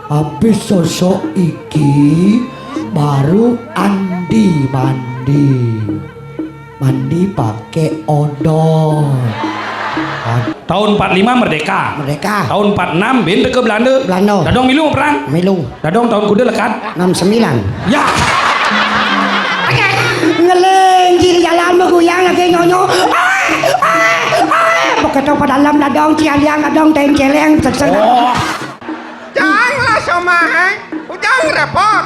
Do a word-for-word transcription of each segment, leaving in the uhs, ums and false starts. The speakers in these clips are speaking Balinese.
Habis sosok iki baru Andi mandi. Mandi pakai odol. Ad- Tahun empat lima merdeka. Merdeka. Tahun empat enam bin teka Belanda. Belanda. Dadong milu perang. Milu. Dadong tahun kuda lekad. Enam sembilan. Ya. Ngeling kiri jalan bergoyang lagi nyonyo. Ah, ah, ah. Beketo pada dalam dadong cialiang dadong ten celeng sesena. Oh. Janganlah somahai, ujang repot.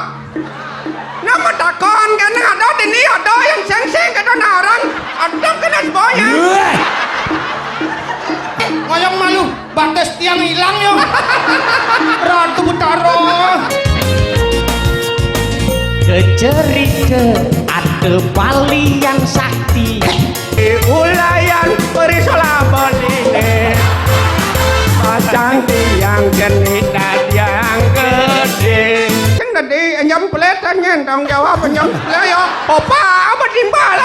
Nama takon kena ada dini ada yang sengseng kena orang ada kena semuanya. Weh. Ngoyong malu, batas tiang hilang yo. Ratu Betara. Kecerike ada balian sakti. Ulayan perisola boline. Pasang tiang geni dadiang gede. Sing tadi nyemplet nyen tanggung jawab nyemplet ya. Opa apa timbal?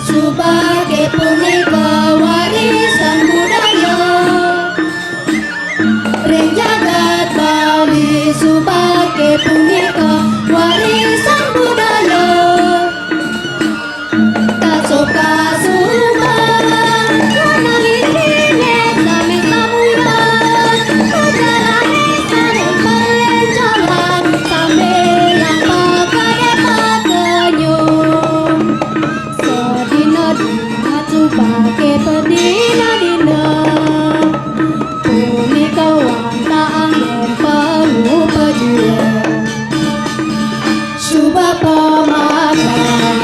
Subake punika warisan budaya ring jagat Bali. Subake punika warisan budaya. Kasup-kasupan, kanang inggih sami samurah. Kajarané saling palencolan, sambilang pakadé pakenyum. Sadina-dina tupake padina-dina, punika wantah anggon pangupajiwa. Suba pamakan.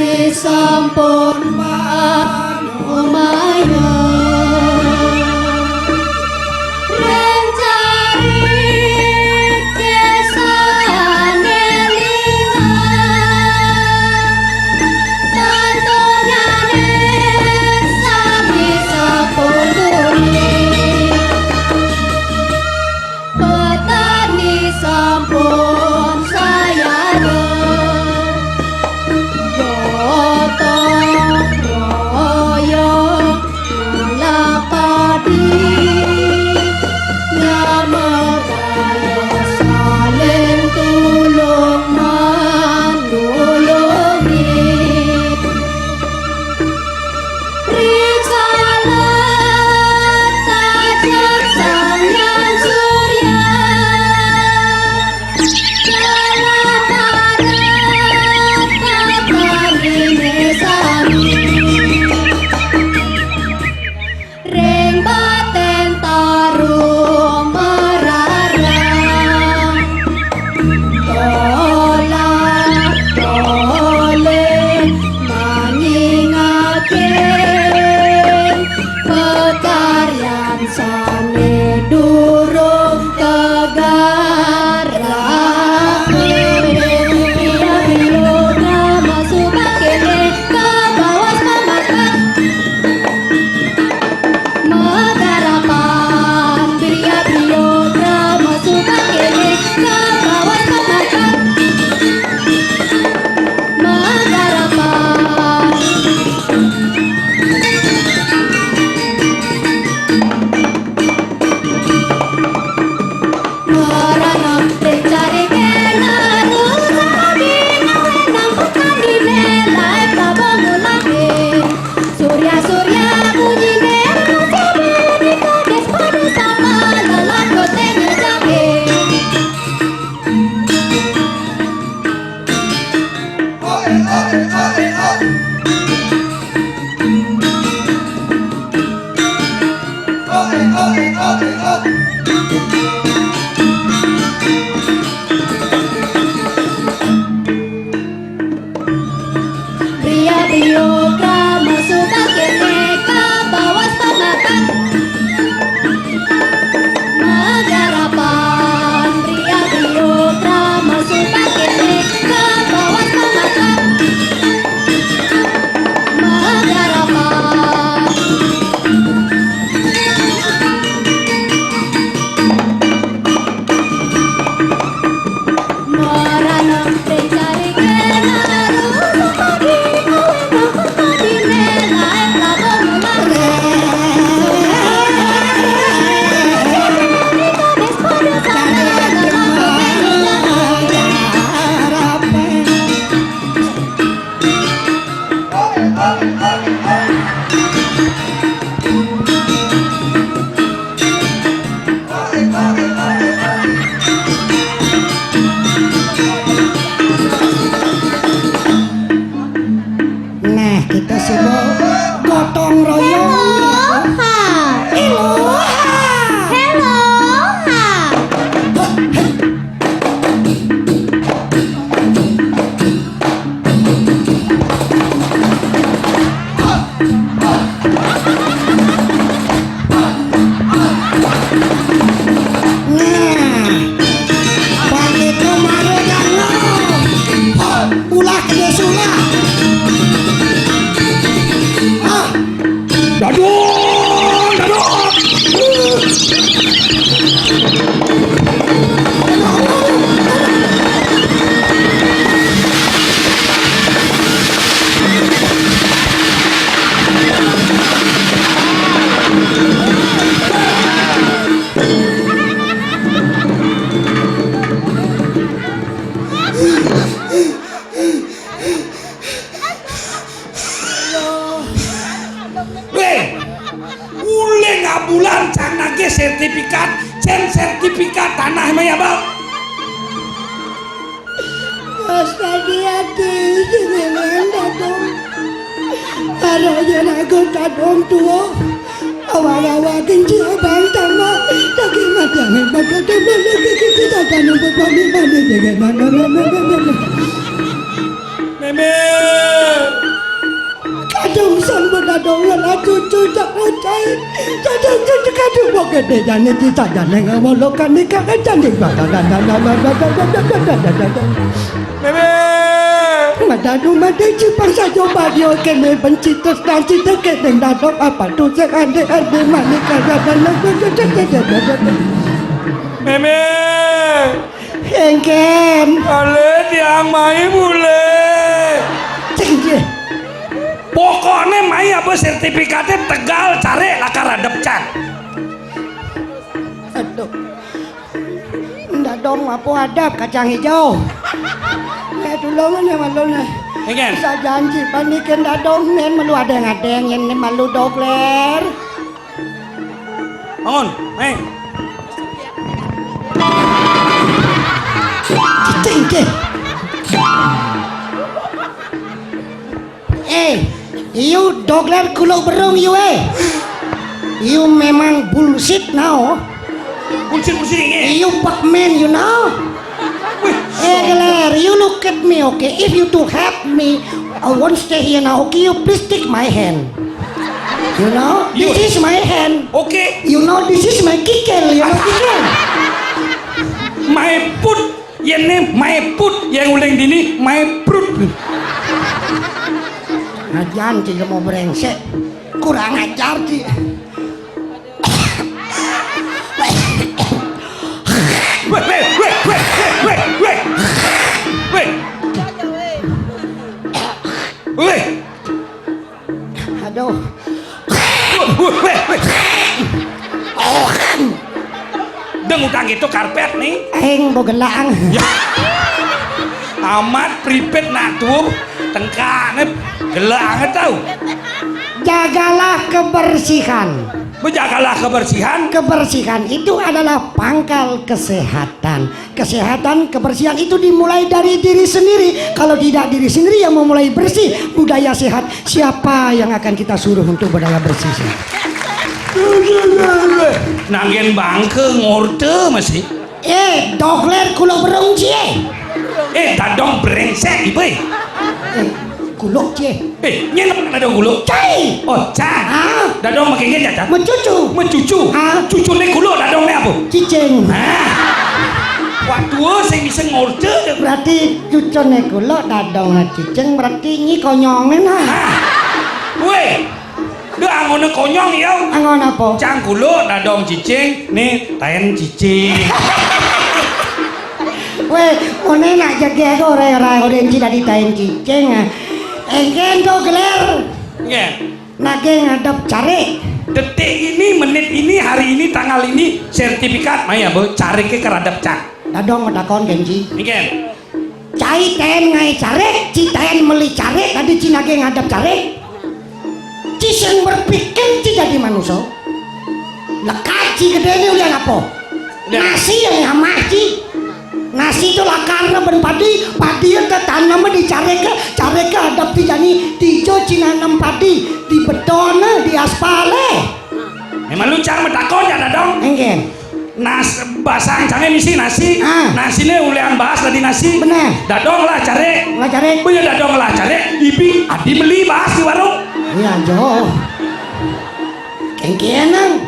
Risampun panumaya rencari kesane lingah, tantonyane sami sepunduli. Petani sampun sayana gotong royong ngalap padi, nyamar kaya saling tulung manulungi. Risalah tajam Sang Hyang Surya, dalam adat tatamine sami. Ring baten tarung mararang, tolak-tolih manyingakin pakaryan sane durung kagarap. Iya, iya, masuk bakene ka bawas pamata. Magarapan, bria-brio, drama suka kene, kabawas pamata. Magarapan. Marana ring carike naru, sakadi ngawenang petani melai prabangulake. Surya, Surya, munyine, munyine, di kades pada sama, lelako tengah jage. Bria-brio, drama suka kene, kabawas pamata. Magarapan, bria-brio, drama suka kene, kabawas pamata. Magarapan. Nah, kita sudah gotong royong. Hello, ha. Hello, ha. Hello, ha. Nah, bang itu maru jangan. Ulah ke dia sulah. Ah. Dadung, dadung. Weh, uling abulan cang nagih sertifikat, cen sertifikat tanah maya, Bang. Terus tadi ati Raja Raga Tadong Tua. Awak-awak kenci abang tama. Daging mati angin pada tama lagi kita tanam berpami mana dengan mana. Meme. Kadung sang berkadung lelaki cucak ucai. Kadung cucak kadung poket deh jani kita jani ngomolokan nikah jani. Meme. Madadu made cipang sajo badio kene benci terus nanti deke deng dadok apa tu sing ande ande manik. Meme. Engken. Ale tiang mai bule. Cing, cing. Pokokne mai apa sertifikate tegal care lakar adep can. Aduh. Dadong apa adep kacang hijau. Ya tulungan ya malu nih. Engken. Bisa janji panikin dadong nen malu adeng-adeng yen malu dogler. Bangun, mai. Cicing, cing. Eh, you dogler kuluk berung you, eh. You memang bullshit now. Bullshit, bullshit ini. You fuck man, you know. Wih. Eh, Geler, you look at me, okay? If you to help me, I won't stay here now, okay? You please take my hand. You know, this is my hand. Oke. You know, this is my kikel. You know, kikel. My foot. Yen ne my foot, yang uling dini my fruit. Ngajan, Ci, mau brengsek. Kurang ajar, Ci. Weh, weh, weh, weh, weh, weh, weh. Weh. Weh. Aduh. Weh, weh, weh. Deng utang itu karpet nih. Aing bo gelang. Ya. Amat pripit nak tuh tengkane gelang tahu. Jagalah kebersihan. Jagalah kebersihan. Kebersihan itu adalah pangkal kesehatan. Kesehatan, kebersihan itu dimulai dari diri sendiri. Kalau tidak diri sendiri yang memulai bersih, budaya sehat, siapa yang akan kita suruh untuk budaya bersih? Nanggen bangke ngorte masih. Eh, dogler kuluk berung cie. Eh, dadong brengsek ibe. Eh, kuluk cie. Eh, nyen apa dadong kuluk? Cai. Oh, cai. Ah. Dadong makin ngen ya, Cai? Mencucu. Mencucu. Ah. Cucune kuluk dadong ne apa? Cicing. Ah. Waduh, sing bisa ngorte. Berarti cucune kuluk dadong cicing berarti nyi konyonge nah. Ah. Weh. Duh, angone konyong ya. Angon apa? Cang kuluk dadong cicing, nih taen cicing. Weh, mone nak jege ora ora ora ci dadi taen cicing. Engken to geler. Nggih. Nage ngadep care. Detik ini, menit ini, hari ini, tanggal ini, sertifikat maya bo care ke keradep cak. Dadong medakon genji. Nggih. Cai taen ngae care, ci taen meli care, dadi ci nage ngadep care. Ci sing berpikir ci dadi manusa. Lekat ci gedene ulian apa? Nasi yang amah ci. Nasi itu lakarna ben padi, padi itu tanam di care ke, care ke adep ti jani tijo ci nanem padi, di beton, di aspal. Memang lu cang metakon ya dadong. Enggen. Nas basang cange misi nasi. Ah. Nasine ulian bahas tadi nasi. Bener. Dadong lah care. Lah care. Punya dadong lah care. Ibi adi beli bahas di warung. Iya jo. Kengkienang.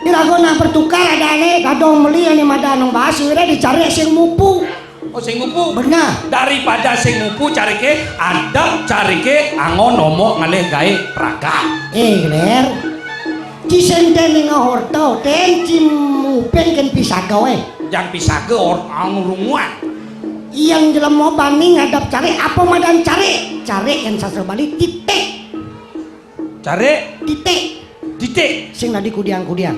Irago nak bertukar ada ane dadong meli ane madanong bahas wira dicari sing mupu. Oh, sing mupu. Bener. Daripada sing mupu carike adep carike angon omok ngalih gae raga. Eh, Ler. Ci sing ten ning horta, ten ci muping ken pisaga wae. Jang pisaga or anu runguan. Yang jelema bani ngadep cari apa madan cari? Cari yang sastra Bali titik. Cari? Titik. Titik. Sing tadi kudiang-kudiang.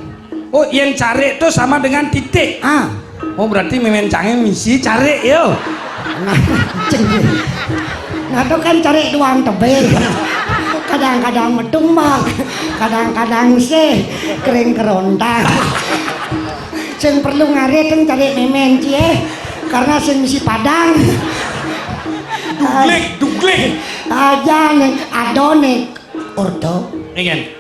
Oh, yang cari itu sama dengan titik. Ah. Oh, berarti memen cange misi cari yo. Nah, cing. Nah, itu kan cari doang tebel. Kadang-kadang medung mak, kadang-kadang sih kering kerontang. Sing perlu ngarit kan cari memen cie, karena sing misi padang. Duglik, duglik. Aja nih, adone. Ordo. Ingen.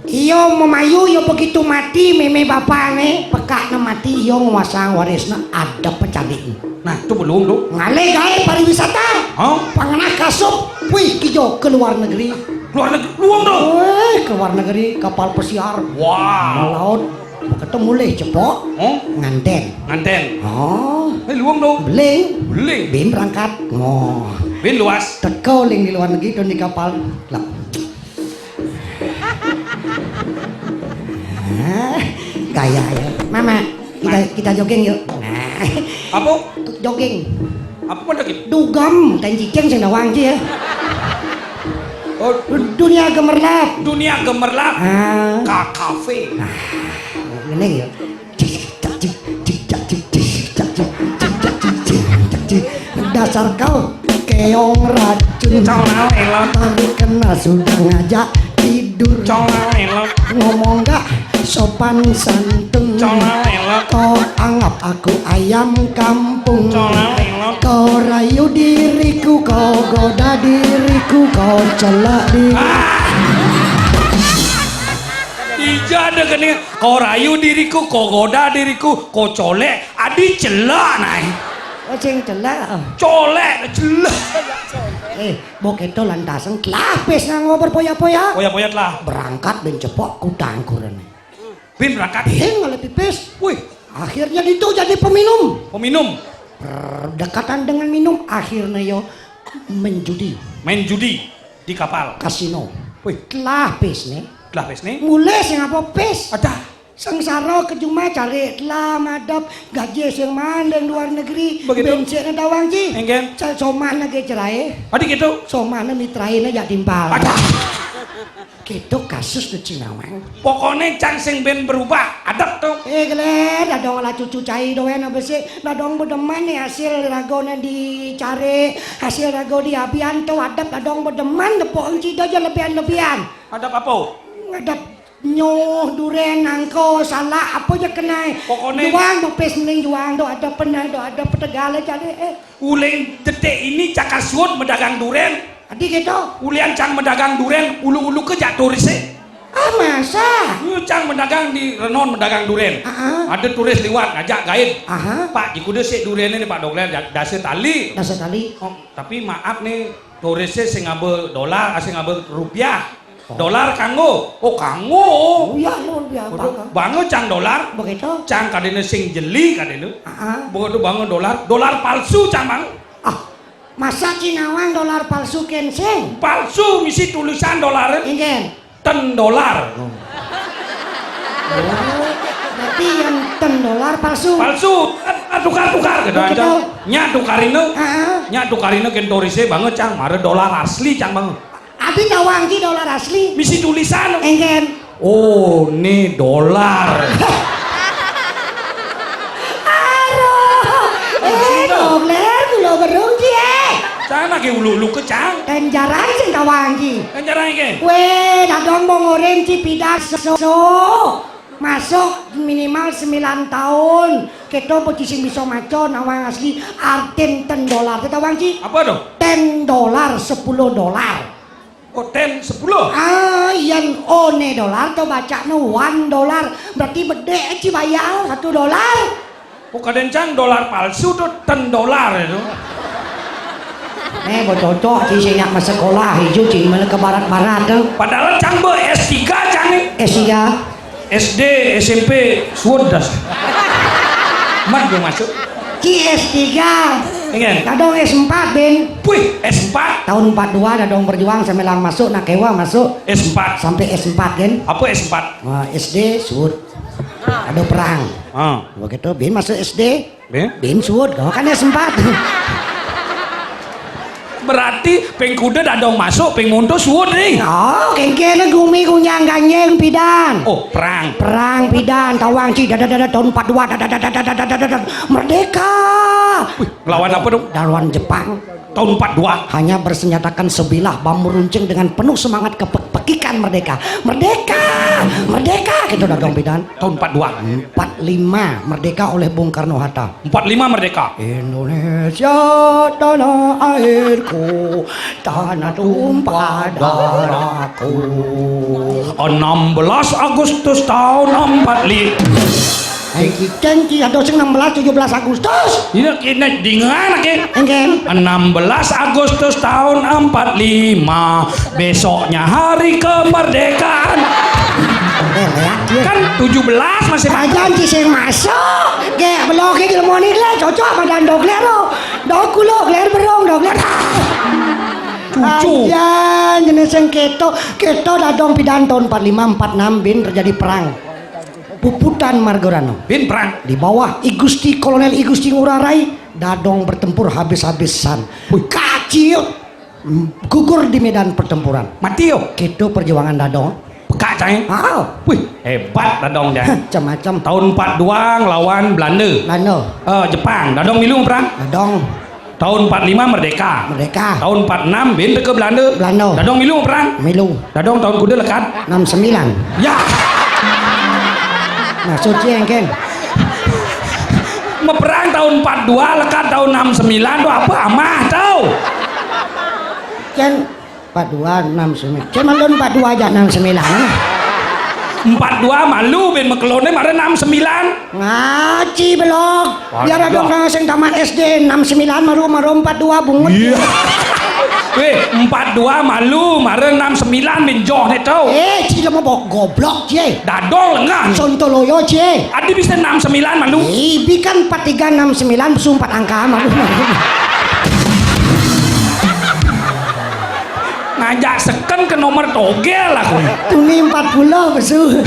Iyo memayu, iyo begitu mati, mémé bapakné, pekakné mati, iyo nguasang warisné, ada pecandikné. Nah, itu belum tuh. Ngalih gaé pariwisata. Hah? Pangenah kasup, wih, kijo ke luar negeri. Luar negeri, luang tuh. Wih, ke luar negeri, kapal pesiar. Wah. Melaut. Ketemu lih cepok. Oh? Ngantén. Ngantén. Oh. Eh, luang dong. Beling. Beling. Bin berangkat. Oh. Bin luas. Teko ling di luar negeri, tuh di kapal. Lah. Ah, gaya ya. Mama, kita, kita jogging yuk. Nah. Apa? Jogging. Apa lagi? Dugem, ten cicing sing dawang ci ya. Oh, dunia gemerlap. Dunia gemerlap. Ah. K K V. Nah, ini ya. Dasar kau keong racun. Cong nang elot. Baru kenal sudah ngajak tidur. Cong nang elot. Ngomong gak sopan santun. Cong nang elot. Kau anggap aku ayam kampung. Cong nang elot. Kau rayu diriku, kau goda diriku, kau celak diri. Ah! Ija ada kene, kau rayu diriku, kau goda diriku, kau colek, adi celak nai. Oh, sing celak, oh. Colek, celak. Eh, bok itu lantasan telah pis nang ngobrol poya-poya. Poya-poya telah. Berangkat bin cepok kutang kurene. Bin berangkat. Bin oleh pipis. Wih. Akhirnya itu jadi peminum. Peminum. Berdekatan dengan minum, akhirnya yo menjudi. Main judi di kapal. Kasino. Wih. Telah pis nih. Telah pis nih. Mulai sing apa pis? Ada. Sengsara ke jumah cari telah madep gaji sing mandeng luar negeri. Begitu. Bensinnya tawang ci. Enggen. Cari somahnya ge cerai. Adi gitu. Somahnya mitrainnya jak timpal. Ada. Gitu kasus tuh Cinawang. Pokoknya cang sing ben berubah, adat tuh. Eh, geler, dadong lah cucu cai doen apa sih? Dadong bedeman nih hasil ragone dicari, hasil rago diabian tuh adat dadong bedeman, depok enci aja lebihan-lebihan. Adat apa? Adat nyoh, duren, nangko, salak, apa aja kenai. Pokoknya juang, bepes mending juang tuh, ada penai tuh, ada petegal aja deh. Eh. Uling detik ini caka suut medagang duren. Adi gitu. Ulian cang medagang duren, ulu-ulu ke jak turis eh. Ah, masa? Lu cang medagang di Renon, medagang duren. Ah, ah. Ada turis liwat ngajak gaib. Aha. Pak, jikuda sik duren ini Pak Dokler, da-, dasa tali. Dasa tali. Oh, tapi maaf nih, turisnya sing ngaba dolar, ah, sing ngaba rupiah. Oh. Dolar kanggo. Oh, kanggo. Oh, iya, luar biasa. Betul. Bangga cang dolar. Begitu. Cang kadene sing jeli kadene. Ah, ah. Begitu bangga dolar, dolar palsu cang bang. Ah, masa Cinawang dolar palsu kenseng? Palsu, misi tulisan dolar. Ingen. Ten dolar. Oh, berarti yang ten dolar palsu. Palsu, eh, eh, tukar-tukar gitu. Begitu. Nya tukarine. Ah, ah. Nya tukarine ken turise banget cang, mare dolar asli cang banget. Adi tawang ci dolar asli. Misi tulisan. Enggen. Oh, ini dolar. Aduh. Eh, Dokler, kulo berung ci eh. Sana ke ulu-ulu ke cang. Tenjaran sing tawang ci. Tenjaran ke. Weh, dadong bong oreng ci pidas so. Masuk minimal sembilan tahun. Kita pun sing bisa maca nawang asli artin ten dolar. Kita wang ci. Apa tuh? Ten dolar, sepuluh dolar. Oh, ten, sepuluh. Ah, yan one dolar to bacane one dolar. Berarti bedek ci bayar satu dolar. Oh, kaden cang dolar palsu tuh ten dolar itu. Eh, bococok ci sing nyak sekolah ijo ci malah ke barat-barat tuh. Padahal cang be S tiga cang nih. S tiga. S D, S M P, suud das. Mat belum masuk. Ci S tiga. Ingen. Dadong S empat, Bin. Wih, S empat. Tahun empat dua dadong berjuang sampai lang masuk, nak kewa masuk. S empat. Sampai S empat, kan? Apa S empat? Wah, S D, suud. Ada perang. Ah. Begitu, Bin masuk S D. Bin? Bin suud, kau kan S empat. Berarti ping kuda dadong masuk, ping mundur suud nih. Oh, kengkene gumi gunyang ganyeng pidan. Oh, perang. Perang pidan, tawang ci, dada, dada, tahun empat dua, dada, dada, dada, dada, dada, dada, merdeka. Wih, lawan apa dong? Lawan Jepang. Tahun empat dua. Hanya bersenjatakan sebilah bambu runcing dengan penuh semangat kepek-, pekik Merdeka. Merdeka, merdeka, gitu dadong bidan. Tahun empat dua. Empat lima, merdeka oleh Bung Karno Hatta. Empat lima merdeka. Indonesia tanah airku, tanah tumpah darahku. Enam belas Agustus tahun empat lima. Cengki, cengki, ada sing enam belas, tujuh belas Agustus. Ini kena dengar lagi. Engken. Enam belas Agustus tahun empat lima. Besoknya hari kemerdekaan. Eh, lihat dia. Kan tujuh belas masih. Ajan ci sing masuk. Gek, belok gek ilmu ni lah, cocok sama dandok lero. Dok kulo, ler berong, dok ler. Cucu. Ajan jenis yang keto, keto dadong pidan tahun empat lima, empat enam bin terjadi perang. Puputan Margarano. Bin perang. Di bawah I Gusti Kolonel I Gusti Ngurah Rai, dadong bertempur habis-habisan. Wih. Kaciut, mm, gugur di medan pertempuran. Mati yo. Keto perjuangan dadong. Pekak cai. Ah. Wih, hebat dadong cai. Macam-macam. Tahun empat dua ngelawan Belanda. Belanda. Eh, Jepang. Dadong milu perang. Dadong. Tahun empat lima merdeka. Merdeka. Tahun empat enam bin teka Belanda. Belanda. Dadong milu perang. Milu. Dadong tahun kuda lekat. Enam sembilan. Ya. Maksud cie engken. Meperang tahun empat dua lekat tahun enam sembilan tu apa amah tau? Cen empat dua enam sembilan. Cen malun empat dua aja enam sembilan. Empat dua malu bin mekelone mara enam sembilan. Ngaci belok. Biar ada orang sing tamat S D enam sembilan maru maru empat dua bungut. Iya. Weh, empat dua malu mara enam sembilan bin joh ne tau. Eh, ci lama bok goblok cie. Dadong lengah. Sontoloyo cie. Adi bisa enam sembilan malu. Eh, bi kan empat tiga enam sembilan besu empat angka malu. Ngajak seken ke nomor togel aku. Tuni empat puluh besu.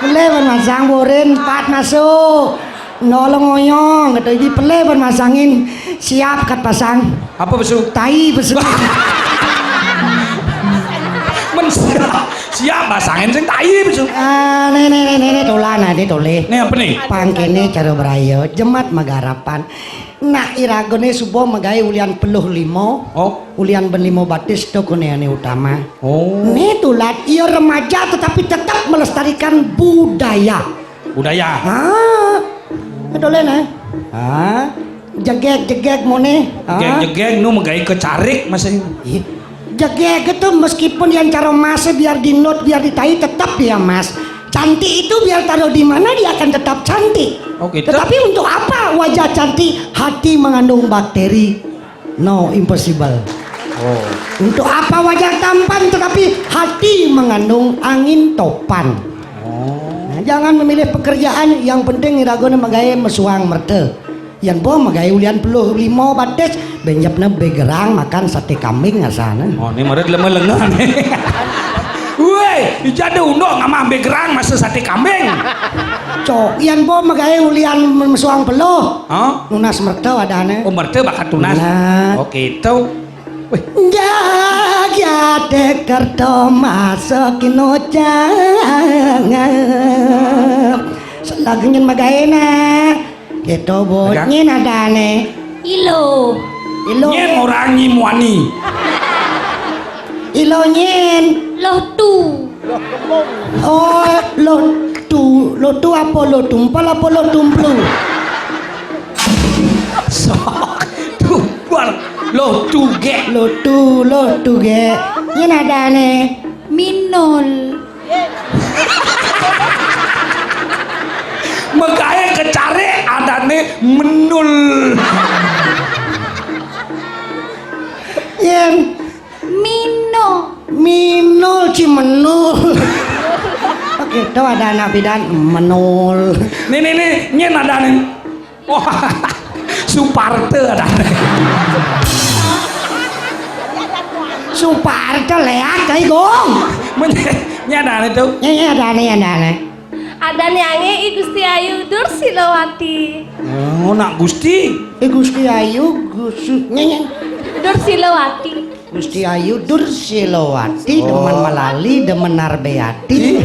Boleh masang borin empat masuk. Nolong oyong, kata ibi pelé ban masangin, siap kat pasang. Apa besu? Tai besu. Men siap, siap pasangin sing tai besu. Ah, né, né, né, né, né, tolan, ah, né, tolé. Né apa né? Pangkéné cara beraya, jemat magarapan. Nak iragané suba magaé ulian peluh lima, oh, ulian ben lima batis to koné ané utama. Oh. Né tulat, ia remaja tetapi tetap melestarikan budaya. Budaya. Ha. Betul né? Ha. Jegeg-jegeg moné. Ha. Jegeg-jegeg nu magaé kecarik masih. Ih. Jegeg itu meskipun yang cara masih biar dinut, biar ditai, tetap dia mas. Cantik itu biar taruh di mana dia akan tetap cantik. Oh, gitu. Tetapi untuk apa wajah cantik, hati mengandung bakteri? No, impossible. Oh. Untuk apa wajah tampan tetapi hati mengandung angin topan? Oh. Nah, jangan memilih pekerjaan, yang penting iraga né magaé mesuang merta. Yan bo magaé ulian peluh lima batis, benjepna begerang makan saté kambing asané. Oh, né mara lema lengan. Woi, ija ada unduk ngamah begerang masa saté kambing. Cok, yan bo magaé ulian mesuang peluh. Hah? Nunas merta adané. Oh, merta bakat tunas. Nah. Oké, tau. Wih. Jagat kerta masa kinocangan. Selagengin magaéna. Kéto, Bu. Pegang. Nyén adané. Ilo. Ilo. Nyén orang nyimuani. Ilo nyén. Lotu. Oh, lotu. Lotu apa lotu? Empal apa lotu emplu? Sok. Tumpal. Lotu gé. Lotu, lotu gé. Nyén adané. Minul. Magaé kecarik adané menul. Yén. Mino. Minul ci menul. Oké, to ada anak bidan menul. Né, né, né, nyén adané. Wah, Suparta adané. Suparta léak kai gong. Nyén adané to. Nyén, nyén adané, adané. Adané angé I Gusti Ayu Dursilawati. Oh, nak Gusti. I Gusti Ayu, Gusti, nyén, nyén. Dursilawati. Gusti Ayu Dursilawati, oh, demen melali, demen narbéati.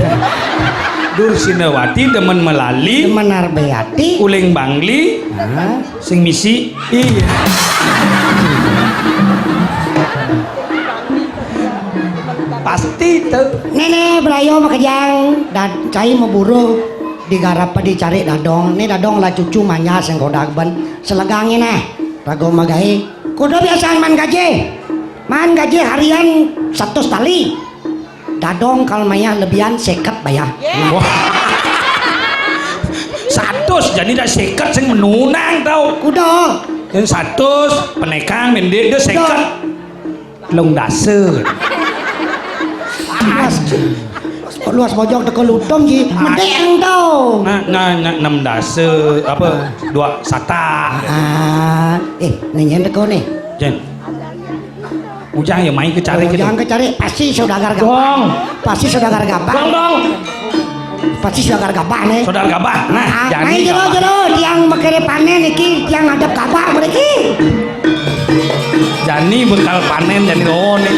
Dursilawati demen melali. Demen narbéati. Uling bangli. Hah? Sing misi. Iya. Pasti tu. Né, né, balayo makejang, dad-, cai maburuh, digarap dicari dadong. Né dadong lah cucu manja sing kodag ben. Selegang né, raga magaé. Kudu biasaan maan gajih. Maan gajih harian satus tali. Dadong kal mayah lebihan séket bayah. Wah. Satus, jani da séket sing menunang tau. Kudu. Yang satus, penékang, mendek, da séket. Telung dasa. Luas, luas bojog teka lutung, ji. Medek ento. Nah, nah, nah, enam dasa, apa, dua sata. Ah, eh, né nyén teka né. Jén. Ujang ya main ke cari gitu. Ujang ke cari, pasti saudagar gabah. Dong. Pasti saudagar gabah. Dong, dong. Pasti saudagar gabah né. Saudagar gabah. Nah, ah, jani main jero, gabah. Jero, tiang makéré panén iki, tiang ngadep gabah mriki. Jani bekal panén, jani lawan né.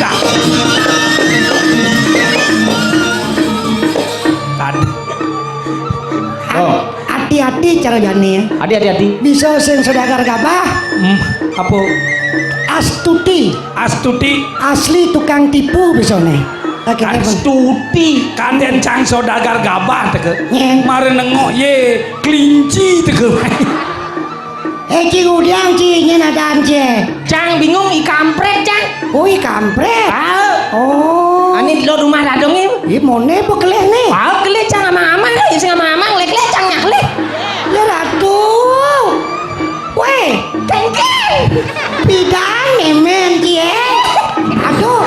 Dah. Tad-, oh. Hati-hati cara jani ya. Adi, hati-hati. Bisa sing saudagar gabah. Hmm, apa? Astuti. Astuti. Asli tukang tipu bisa né. Oke, Astuti, kadén cang saudagar gabah teka. Nyén. Mara nengok yé kelinci teka. Eh, Cing Udiang, Cing, nyén adan, Cing? Cang bingung, i kampret, Cang. Oh, i kampret. Ah. Oh. Ané di luar rumah dadong, im. Ih, moné apa kelih né? Ah, kelih, Cang, amang-amang, eh, sing amang-amang, lek-lek, Cang, nyak kelih. Ya, Ratu. Wéh, kéngkén. Pidan mémén, Cing. Aduh.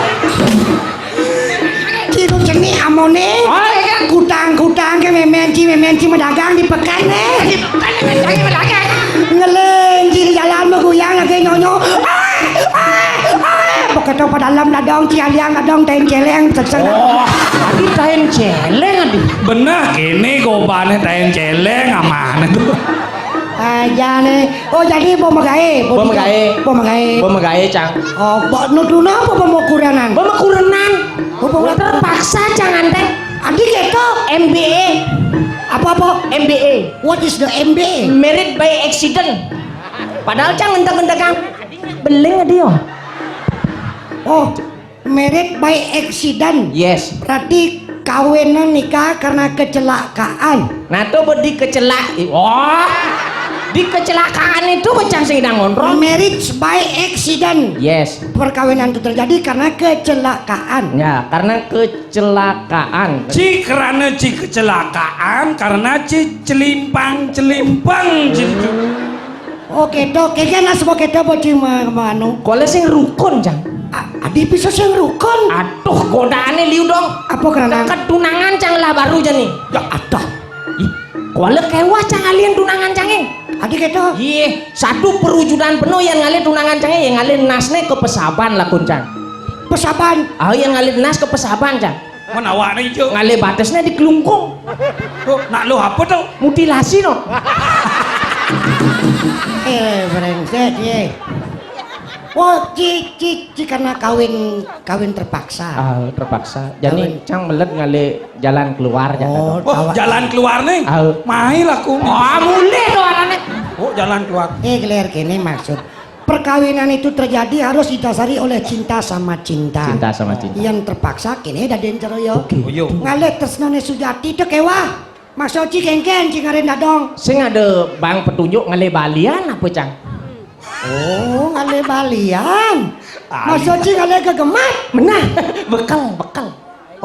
Ciru cenik amoné. Oh, iya. Kutang-kutang ke mémén ci, mémén ci madagang di peken né. Di peken né, mémén ci madagang. Ngeling ci di jalan maguyang lagi nyonyo. Ah, ah, ah. Beketo pa dalem dadong ci aliang dadong tain céléng seseng. Oh, adi tain céléng adi. Beneh kéné gobané tain céléng amané tu. Aja né. Oh, jadi bo magaé, bo magaé. Bo magaé. Bo magaé, Cang. Oh, bo nu tuna apa bo makurenan? Bo makurenan. Oh, bo terpaksa, Cang, antek. Adi kéto? M B A. Apa-apa? M B A. What is the M B A? Married by accident. Padahal, Cang, entek-entek, Cang. Beling adi, oh. Oh, Married by accident. Yes. Berarti kawinan nikah karena kecelakaan. Nah, tu bedi kecelak-, oh. Di kecelakaan itu becang sing idang ngontrol. Marriage by accident. Yes. Perkawinan itu terjadi karena kecelakaan. Ya, karena kecelakaan. Ci karena ci kecelakaan, karena ci celimpang-celimpang, ci. Oh, kéto. Kéngkén as bo kéto bo ci ma-, manu. Kuala sing rukun, Cang. A-, adi bisa sing rukun. Aduh, godané liu dong. Apa karena? Teked tunangan, Cang, lah baru jani. Ya, adah. Ih, kuala kéweh, Cang, alian tunangan, Cang, eh. Adi kéto. Iyé, satu perwujudan penuh yén ngalih tunangan, Cang, eh, yén ngalih nasné ka pesaban lakun, Cang. Pesaban? Ah, yén ngalih nas ka pesaban, Cang. Mun awakné ijo. Ngalih batesné di kelungkung. Tuh, nak lu apa tuh? Mutilasi no. Eh, brengsek, yé. Oh, ci, ci, ci karena kawin, kawin terpaksa. Ah, terpaksa. Jadi, kawin. Cang meled ngalih jalan keluar, ya, oh, jalan keluar nih. Ah. Main laku. Oh, mulih tuh arané. Oh, jalan keluar. Eh, gelér kéné maksud. Perkawinan itu terjadi harus didasari oleh cinta sama cinta. Cinta sama cinta. Yang terpaksa kéné dadén ceroyo. Oke. Oh, iya. Ngalih tresnané sujati to kéweh. Maksud ci kéngkén ci ngarén dadong. Sing ada bang petunjuk ngalih balian apa, Cang? Oh, ngalih balian. Ah, maksud ci ngalih gegemat. Menah. Bekel, bekel.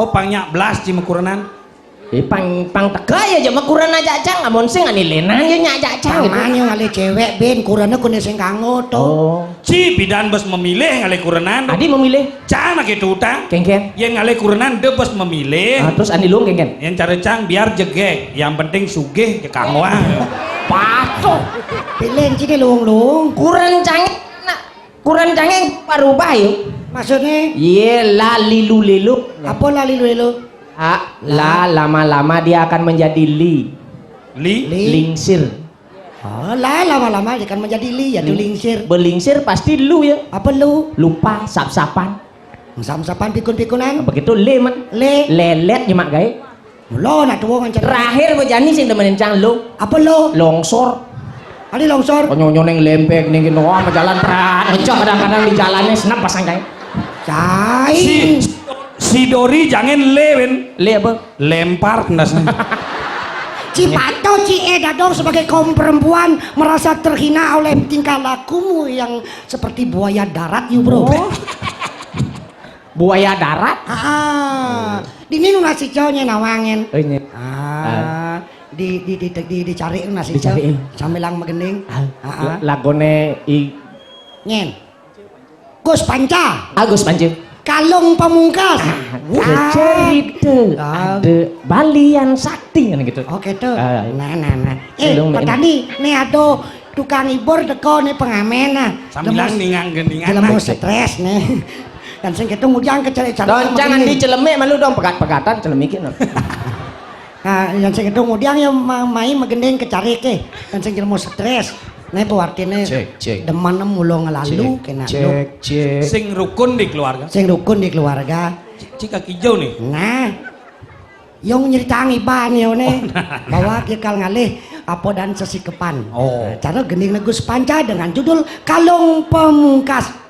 Oh, pang nyak belas ci makurenan. Eh, pang, pang teka ya, jama kurenan ajak, Cang. Amun sing ani lénan ya nyak ajak, Cang, gitu. Paman ya ngalih céwék, bin, kurenan kuné sing kanggo to. Oh. Ci bidan bes memilih ngalih kurenan. Adi memilih. Cang nak itu utang. Kéngkén. Yén ngalih kurenan de bes memilih. Ah, terus ani luung kéngkén. Yén cara Cang biar jegég, yang penting sugih je kanggoang. Patuh. Pilih ci dé luung-luung. Kuren Cang nak, kuren Cang parubah yuk. Maksudnya? Iya, la lilu lilu. Apa la lilu lilu? Ah, la, lama-lama dia akan menjadi li. Li? Li. Lingsir. Oh, la, lama-lama dia akan menjadi li, yaitu lingsir. Belingsir pasti lu ya. Apa lu? Lupa, sap-sapan. Sap-sapan pikun-pikunan. Begitu le, man. Le. Lelet nyemak gaé. Lo nak tuwo ngancer. Terakhir bejani sing demenin Cang lo. Apa lo? Longsor. Ada longsor. Konyonyone nglempek ning kene, wah, jalan prat, ngejak kadang-kadang di jalannya senep pasang cai. Cai. Si, si Dori jangan le, Win. Le apa? Lempar ndas. Cipato, Ci E Dadong sebagai kaum perempuan merasa terhina oleh tingkah lakumu yang seperti buaya darat, you, Bro. Oh. Buaya darat? Ah, di minu nasi cau nye nawangin. Oh, iya. Ah, di, di, di, di, dicari nasi cau. Dicari. Sambilang magending. Ah, ah, ah. Lagone i Nyen. Gus Panca. Agus Panca. Kalung Pamungkas. Ah, wah, cerita. Ah. Ada balian sakti kan gitu. Oke tuh. Ah. Nah, nah, nah. Eh, Pak Tani, nih ada tukang ibur teko nih pengamen nah. Sambilang ningang gendingan. Jelemu stres nih. Dan sing ketung ujang kecari-cari. Don, jangan dicelemi malu dong, pegat-pegatan celemikin. Nah, yang sing ketung ujang ya ma-, mai magending kecari ke. Dan sing jelemu stres. Nih bu artine cek, cek. Demen mulo ngelalu cek, kena cek, lu. Cek. Sing rukun di keluarga. Sing rukun di keluarga. Cik kaki jauh nih. Nah. Yang nyeritang iban ya ne. Oh, nah. Bahwa dia kal ngalih apa dan sesikepan. Oh. Nah, cara gending Negus Panca dengan judul Kalung Pemungkas.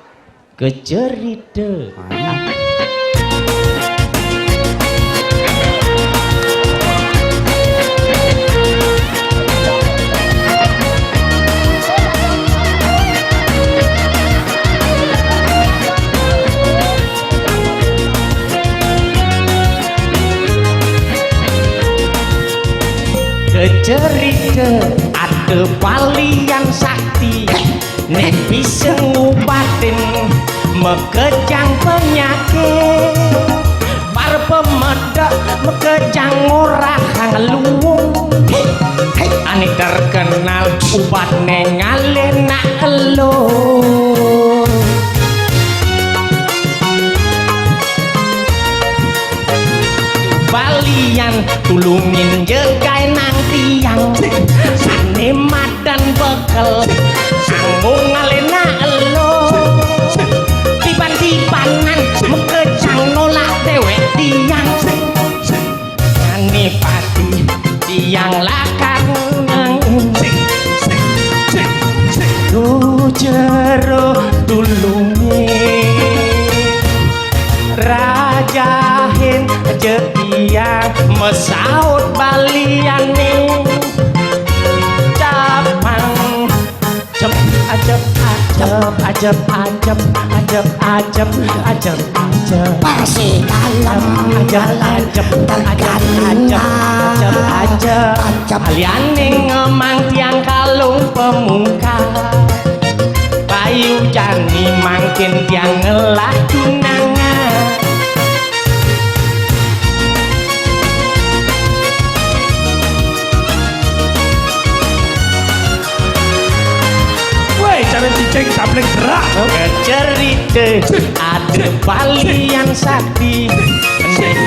Kecerita. Ah. Kecerita ada balian sakti, nek bisa ngubatin mekejang penyakit. Para pemedek mekejang ora kang luwung. Ane terkenal ubatne ngalih nak elo. Balian tulungin jegai nang tiang. Sane madan bekel. Sanggung ngalih nak elo. Tiban-tibanan mekejang nolak dewek tiang. Ngani pati tiang lakar nangin. Ku jero tulunge. Rajahin jetiang mesaut baliane. Capang. Cep, ajep, ajep, ajep, ajep, ajep, ajep, ajep, ajep. Pasi kalem, ajep, ajep, ajep, ajep, ajep, ajep. Ajep. Aliane ngemang tiang kalung pemungkas. Payu jani mangkin tiang ngelak tunangan. Woi, cara cicing sableng gerak. Cerita ada balian sakti,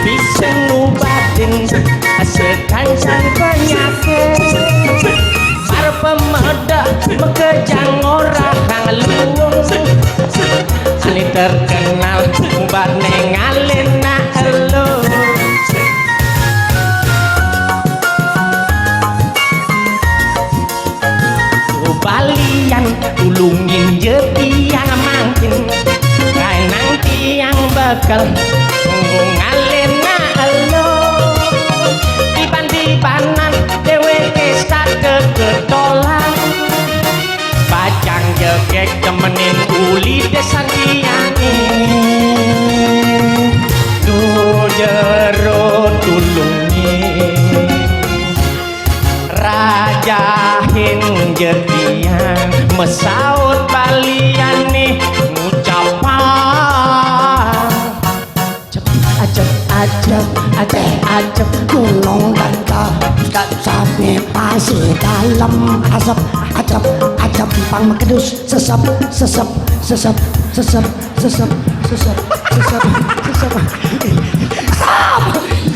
bisa ngubatin sekancan penyakit. Para pemedek mekejang ora kang luwung. Ane terkenal ubatne ngalih nak elo. Balian tulungin jetiang mangkin. Kae nang tiang bekel ngungale nak elo. Tiban-tibanan deweke sate ketolan. Bajang jegeg temenin uli desan tiange. Duh jero tulunge. Rajahin jetiang mesaut baliane ngucapan. Cep, ajep, ajep, ajep, ajep, gunung banta, sap-sape pasi dalem, asep, ajep, ajep, pang mekedus, sesep, sesep, sesep, sesep, sesep, sesep, sesep, sesep. Stop!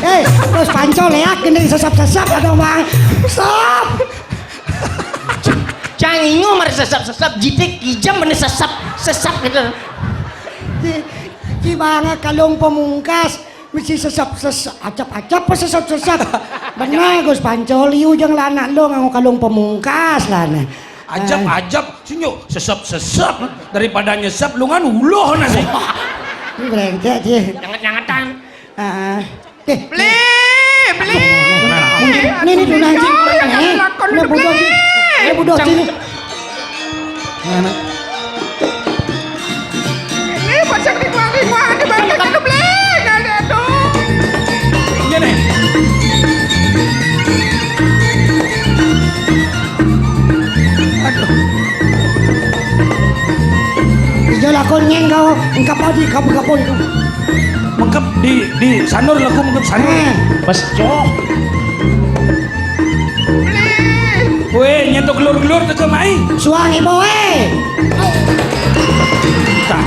Eh, terus pancol ya, gending sesep-sesep ada, Bang. Stop! Cang ingu mari sesep-sesep, jitik ijem bener sesep, sesep gitu. Ci, ci banga kalung pemungkas, mesti sesep-sesep, acep-acep apa sesep-sesep? Bener, Gus Pancol, iu jeng lanak lo nganggo kalung pemungkas lah, nah. Ajab, ah, ajab, sinyo sesep-sesep daripada nyesep lungan uluh nasi. Ini brengsek sih. Nyanget-nyangetan. Ah, ah. Eh, beli, beli. Ini, ini tunang sih. Ini bodoh sih. Ini bodoh sih. Mana? Ini pasang lima-lima di bangkai kanu beli. Ada tuh. Iya nih. Aduh. Iya lakon nyeng kau, engkap tadi kau berkapon itu. Mengkep di, di sanur lagu mengkep sanur. Eh. Bas cok. Weh, nyentuk gelur-gelur teke mai. Suang ibu eh. Tah.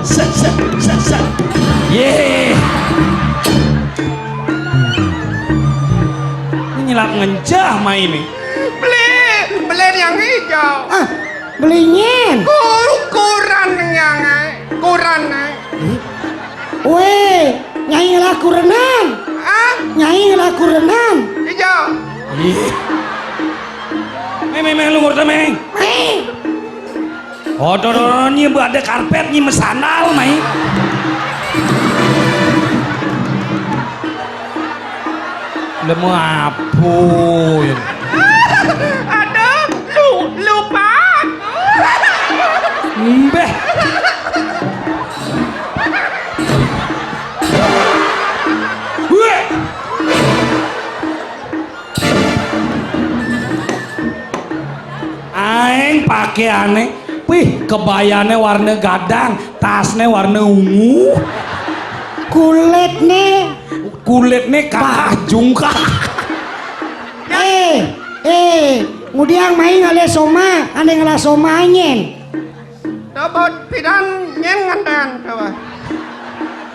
Set, set, set, set. Ye. Ini nyelap ngencah main nih. Beli, beli yang hijau. Ah, beli nyen. Ku-, ukuran yang, eh, ukuran, eh. Weh, nyai ngelah kurenan. Ah? Nyai ngelah kurenan. Hijau. Ih. Meng, meng, meng, lungur teh, meng. Meng. Oh, do, do, do, nyi bu ada karpet, nyi mesandal, mai. Lemu apuy. Aduh, lu-, lupa. Mbeh. Weh. Aing pakeane, wih, kebayane warna gadang, tasne warna ungu. Kulitne, kulitne kakah jungkah. Eh, eh, ngudiang main ngale soma, ane ngelah soma nyen. Coba pidan nyen nganten, coba.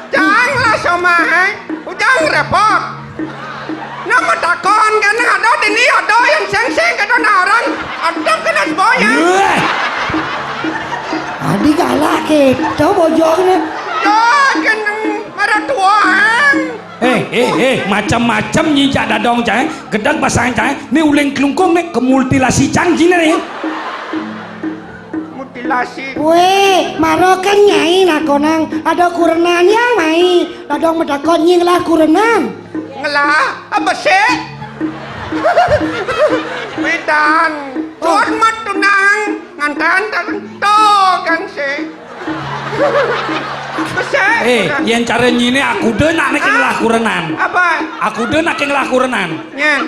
Jang lah somai, ujang repot. Nama takon kena ada dini ada yang sengseng kena naran, ada kena semboyan. Weh. Adi galak kita bojone. Ya, kena marah tuaan. Eh, eh, eh, macam-macam nyijak dadong cai, gedeg basang cai, ni uling kelungkung ni kemultilasi cang cina ni. Mutilasi. Weh, maro kan nyai nakonang, ada kurenan yang mai, dadong medakon nying lah kurenan. Ngelah, apa sih? Pidan, oh. Hormat tunang, ngantan tak tentu kan sih. Besar. Eh, yen cara nyine aku de nak nek ngelah kurenan. Apa? Aku de nak ngelah kurenan. Nyen.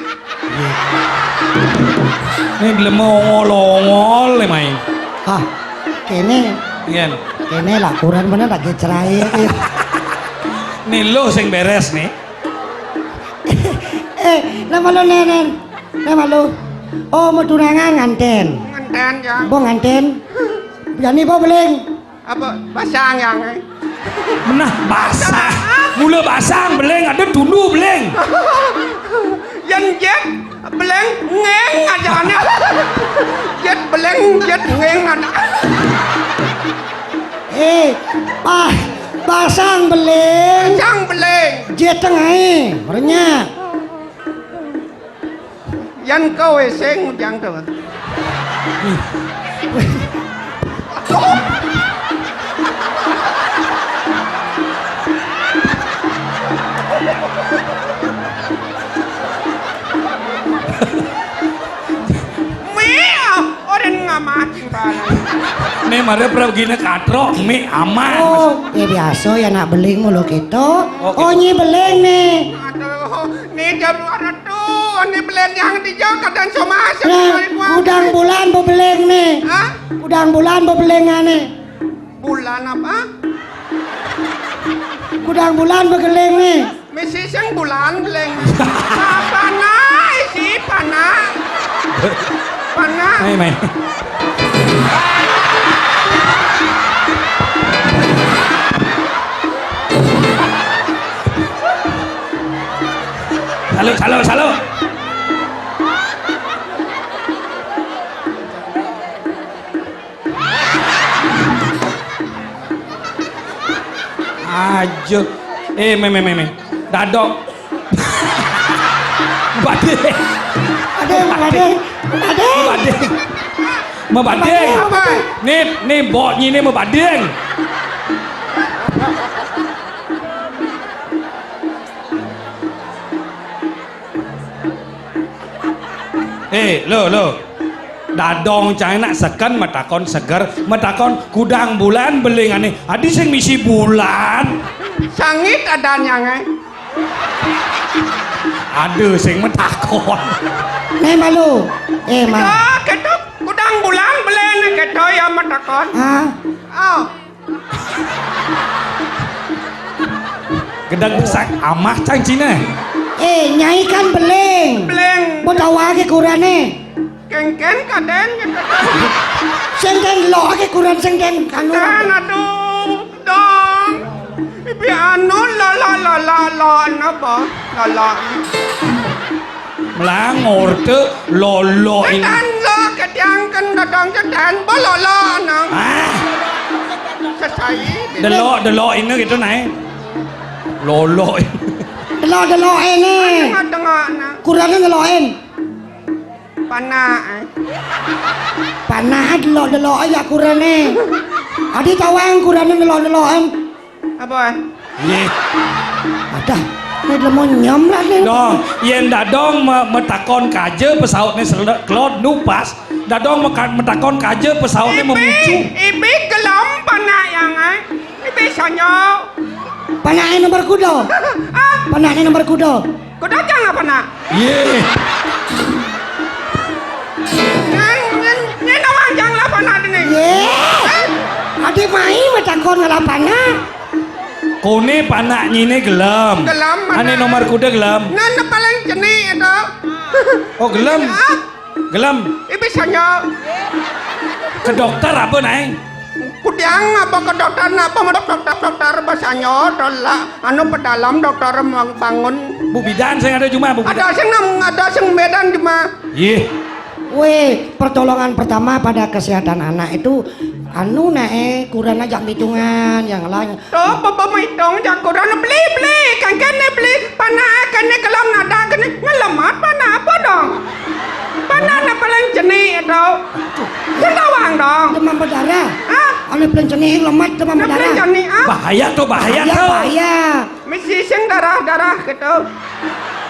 Ini belum ongol-ongol le mai. Ah, kene. Nyen. Kene lah kurenan mana lagi cerai. Nih lo sing beres nih. Eh, nama lo nenen? Nama lo? Oh, mau tunangan nganten. Nganten ya. Bo nganten. Jani bo beling. Apa basang yang, eh? Menah basah. Mula basang beling, ada tundu beling. Yang jet beling ngeng aja aneh. Jet beling, jet ngeng aja. Eh, ah, basang beling. Basang beling. Jet tengah, eh, renyah. Yan ka W C ngujang to. Mie, orang ngamati barang. Nih, mare pragina katro, mie aman. Oh, ya biasa ya nak beling mulu kita. Oh, gitu. Oh, nyi beling nih. Aduh, nih jam Tuh, ini beling yang dijauh kadang somah. Nah, udang bulan bebeling nih. Hah? Udang bulan bebeling nih. Bulan apa? Udang bulan begeling nih. Misi sing bulan beling. Apa naik sih, panak? Panak. Mai, mai. Salut, salut, salut. Aja. Eh, meh, meh, meh, meh. Dadok. Bading. Bading, bading. Bading. Bading. Mabading. Bading, bading. Nih, nih, boknyi nih mabading. Eh, lo, lo. Dadong cang nak seken matakon seger, matakon kudang bulan belingané. Adi sing misi bulan. Sangit adan nyangé. Ada sing matakon. Né malu. Eh, ma. Ya, kéto kudang bulan belingané kéto ya matakon. Ah. Oh. Gedang besar amah cang Cina. Eh, nyai kan beling. Beling. Mau tahu aja kurané. Kéngkén kadén gitu. Sing kén lo aja kuran sing kén anu. Kan aduh, dong. Ibi anu lala lala lala apa? Lala. Melangor té lolo ini. Kan lo ketiang kan dadong cedan bo lolo nang. Ah. Sesai. Delok delok ini gitu naik. Lolo. Delok delok ini. Tengah-tengah nang. Kurané delokin. Panah. Panah delok delok aja kurané. Adi tawang kurané delok delokin. Apa? Yé. Adah, né lemu nyem lah né. Dong, yén dadong me- metakon kaja pesautné sel- kelod nupas, dadong meka- metakon kaja pesautné memucu. Ibi gelem panak yang ai. Ibi sanyo. Panakné nomor kuda. Ah, Panakné nomor kuda. Kuda cang apa nak? Yé. Nyen nyen nyen awang cang lah panak dini. Yé. Adi mai matakon ngalah panak. Koné panaknyiné gelem. Gelem, ané mana? Nomor kuda gelem. Nah, nah paling cenik itu. Oh, gelem. Ah, gelem. Ibi sanyo. Ke dokter apa, Naing? Kudiang apa ke dokter, nak apa dokter, dokter basanyo, tolak anu pedalam dokter mang- bangun. Bu bidan sing ada cuma bu bidan. Ada sing nang ada sing medan cuma. Yih. Weh, pertolongan pertama pada kesehatan anak itu anu nae kurang aja hitungan yang lain. Tuh, bebe maitung jak kuran, beli, beli, kan kene beli, panah kene kelam nada kene ngelemat panah apa dong? Panah na paling jenik itu. Sing tawang dong. Demam berdarah. Hah? Anu paling jenik lemat demam berdarah. Paling jenik ah. Bahaya tuh, bahaya tuh. Bahaya. Mesti sing darah-darah gitu.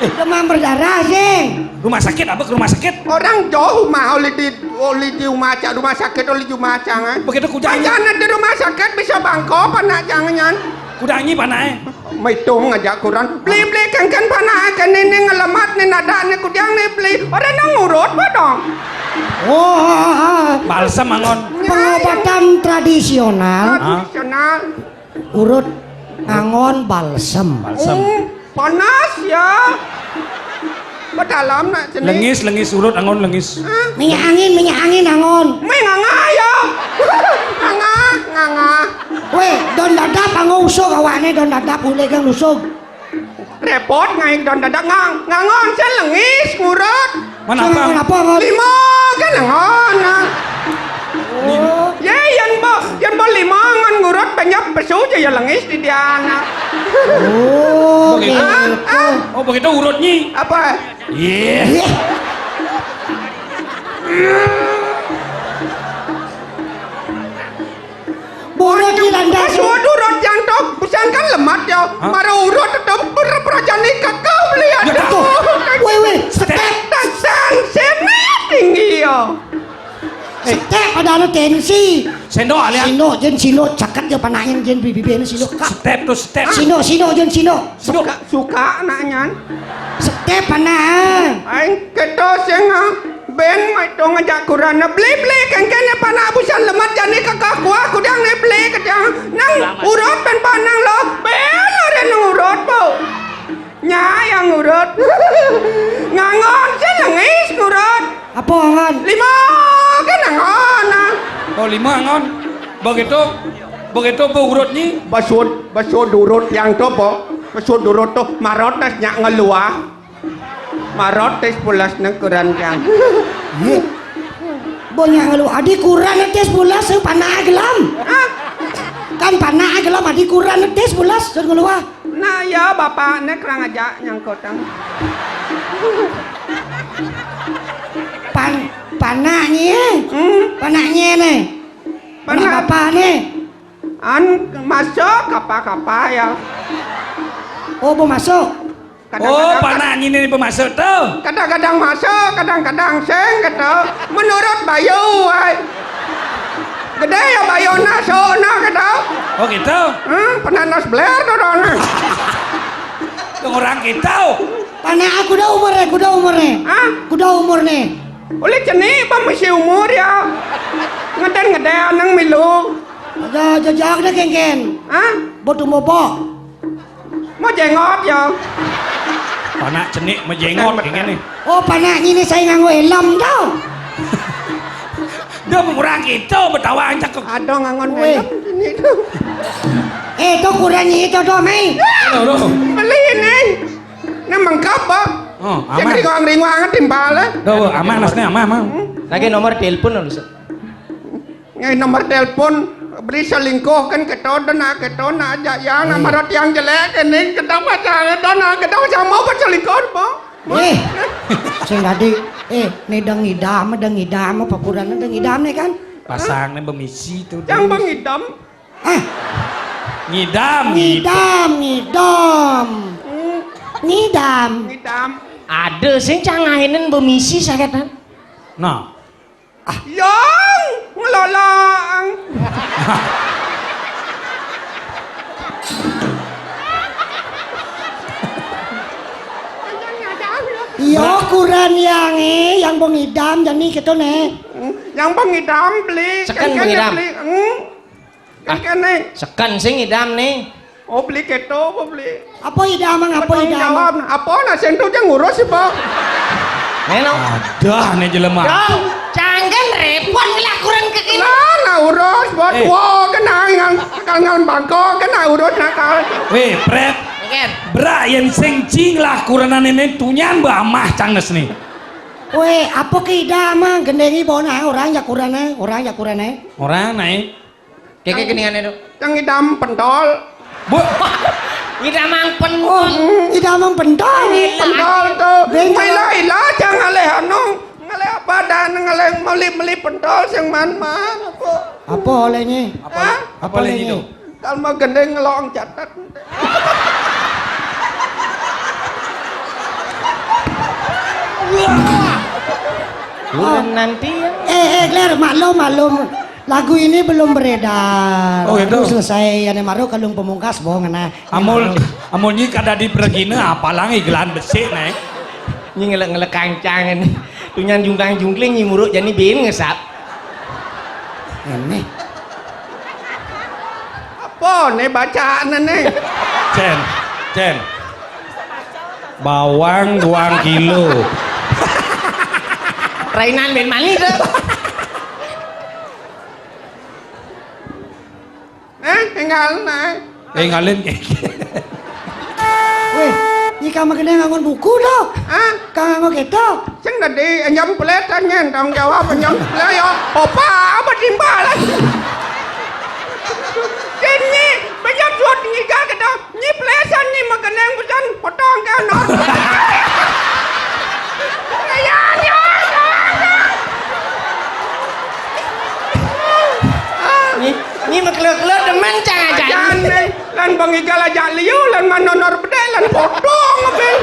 Demam berdarah sing. Rumah sakit apa ke rumah sakit? Orang jauh mah oleh di oleh di rumah cak rumah sakit oleh rumah cak kan. Begitu kujang. Aja di rumah sakit bisa bangko apa nak jangan. Kudangi panae. Maitung aja kuran. Beli beli kengken panae kene ne ngelemat ne nada ne kujang ne beli. Orang nang urut apa dong? Oh, ah, ah. Balsem angon. Pengobatan tradisional. Tradisional. Urut angon balsem. Balsem. Hmm, panas ya. Pedalam nak jenis. Lengis, lengis urut angon lengis. Hah? Minyak angin, minyak angin angon. Meh nganga ya. Nganga, nganga. Weh, don dadap anggo usug awakne don dadap ulih kang usug. Repot ngai don dadap ngang ngangon sen lengis ngurut. Mana apa? Mana apa, Ngon? Lima kan ngangon. Nah. Oh. Ya, yan ba, yan ba lima ngan ngurut banyak pesu aja ya lengis di dia anak. Oh, begitu. Ah, ah. Oh, begitu urutnya. Apa? Iya. Iya. Buruh di landas. Pas waduh rot jantok, busan kan lemat ya. Hah? Mara urut tetep berperajani kakau lihat. Ya, betul. Weh, weh, step. Tasan sini tinggi ya. Eh. Step ada anu tensi. Sendok alias. Sino, jen sino, caket ya panahin jen bibi ini sino. Step tuh step. Sino, sino, jen sino. Suka, suka anaknya. Step anak. Aing keto sing ah. Ben, mai dong ngajak kurana. Beli, beli, kengkene panak busan lemat jani kekah kuah kudang ne beli kejang. Nang urut ben panang lo. Ben, ore nang urut, Bu. Nya yang urut. Ngangon, sen lengis ngurut. Apa ngangon? Lima, kan ngangon, ah. Oh, lima ngangon. Begitu, begitu, Bu, urut ni. Basud, basud urut yang tu, Bu. Basud urut tu, marot nas nyak ngeluah. Marot tes pulas nang kuran kang. Iya. Banyak ngeluh. Adi kuran tes pulas, saya panah gelam. Hah? Kan panak gelem adi kuran netis bulas dan ngeluah. Nah, ya bapakne kurang aja nyangkutan. Pan panaknye. Hmm? Panaknye ne. Panak Panak bapakne. An masuk kapa-kapa ya. Oh, mau masuk. Oh, Kadang-kadang panaknye ne pemasuk tuh. Kadang-kadang masuk, kadang-kadang sing gitu. Menurut Bayu, ay. Gede ya Bayu nah, sok nah gitu. Oh gitu. Hmm, pernah nas bler tuh dong. Tuh orang gitu. Panak aku dah umurnya, kuda umurnya. Hah? Kuda umurnya. Oleh cenik apa masih umur ya? Ngeden-ngeden nang milu. Ada jejak dah kengken. Hah? Botu mobok. Mau jengot ya? Panak cenik mau jengot kayak gini. Oh, panaknye ne saya nganggo helm tau. Dia kurang gitu, betawa aja kok. Ada ngangon Weh. Helm ini tuh. Eh, itu kurangnya itu tuh, Mei. Loh, loh. Beli ini. Ini mengkap, Bang. Oh, sing aman. Ringuang-ringuang timpal, eh. Tuh, aman, Mas, nih, aman, aman. Lagi nomor telepon, loh, Sir. Ngai nomor telepon, beli selingkuh kan keto dena keto na aja ya, nama roti yang jelek ini kita pacar dona kita sama apa selingkuh apa? Eh, sing tadi, eh, nih deng idam, deng idam, apa kurang deng idam nih kan? Pasang nih bemisi tuh. Yang bengidam. Ah, ngidam, ngidam, ngidam. Hmm. Ngidam. Ngidam. Ada sih cangainin bemisi saketan. Nah, Yang ngelolang. Iya, ukuran yang eh, yang bengidam jani gitu nih. Yang bengidam beli. Seken kengkene bengidam. Beli. Hmm? Ah, kengkene. Seken sing idam nih. Oh, beli keto apa beli? Apa idam, Mang? Apa idam? Jawab. Apa nak sentuh je ngurus sih, Pak? Neno. Adah, nih jelema. Dong, canggen repot ngelakuran ke kini. Nah, nah urus buat eh. Wo kena ngal kal ngal bangko kena urus nakal. Weh, pret. Ngen. Bra yen sing cing lah kurenan ini tunyan ba amah cangnes nih. Weh, apa ke idam, Mang? Gendengi bona orang ya kurana, orang ya kurana. Orang naik. Keke keningane, Dok. Yang idam pentol. Bu. Idamang pentol. Hmm, idamang pentol. Pentol tuh. Ila ila jangan ngalih anu. Ngalih apa dan ngalih meli-meli pentol sing man-man apa? Apa olehnya? Apa? Hah? Apa olehnya, Dok? Kalau mau gendeng ngelong catet. Wah. Nanti ya. Eh, eh, Gler, maklum, maklum. Lagu ini belum beredar. Oh, gitu. Baru selesai, ya, ne maru kalung pemungkas, bohong, nah. Amul, amul nyi kada di pergina, apalang igelan besik, nih. Nyi ngelek-ngelek kancang ini. Tunyan jungkang jungkling, nyi muruk jani bin ngesap. Ini. Apa nih bacaan nih? Cen, Cen. Bawang dua kilo. Rainan bin mani tuh. Eh, tinggal naik. Eh, ngalin. Weh, nyika magene ngangon buku to? Hah? Kang nganggo keto? Sing tadi nyempleten nyen tanggung jawab nyempleten ya. Opa apa timbalan? Sini, banyak suat ngigal keto. Nyiplesan nyi magene bukan potong kan. Nyi, nyi meklek-klek demen cang aja. Jane, lan Bang Igal aja liu, lan manonor bedek, lan potong ngebil.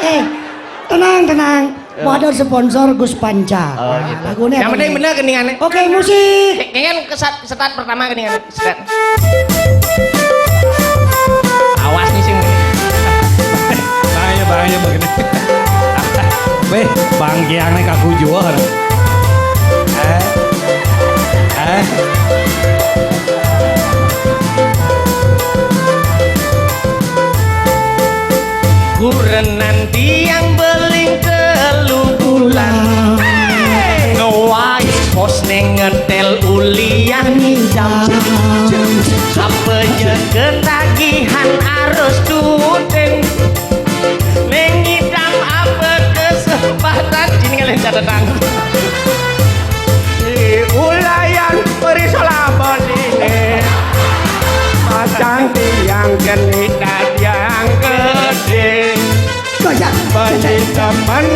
Eh, tenang, tenang. Wadah sponsor Gus Panca. Oh, gitu. Lagunya yang penting bener keningannya. Oke, musik. Kayaknya keset, kesetan pertama keningannya. Keset. Awas nih sing. Bahaya, bahaya begini. Beh, bangkiangnya kaku jual. Eh, eh. Kurenan tiang beling telu bulan. Ngewais pos neng ngetel ulian ngidam. Apa je ketagihan arus tuten. Neng ngidam apa kesempatan. Ini kalian catatan. Di ulayan perisola Men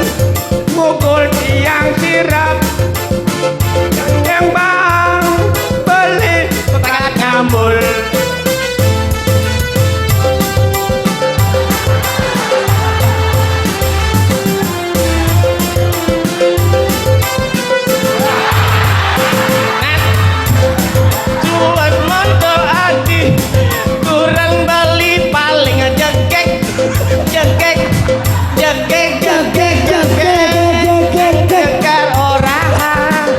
mukul tiang sirep, yang bang beli pekat ngambul. Cuat moto adi, kurang beli paling jegek, jegek, jegek, jegek, jegek, jegek, jegek, orang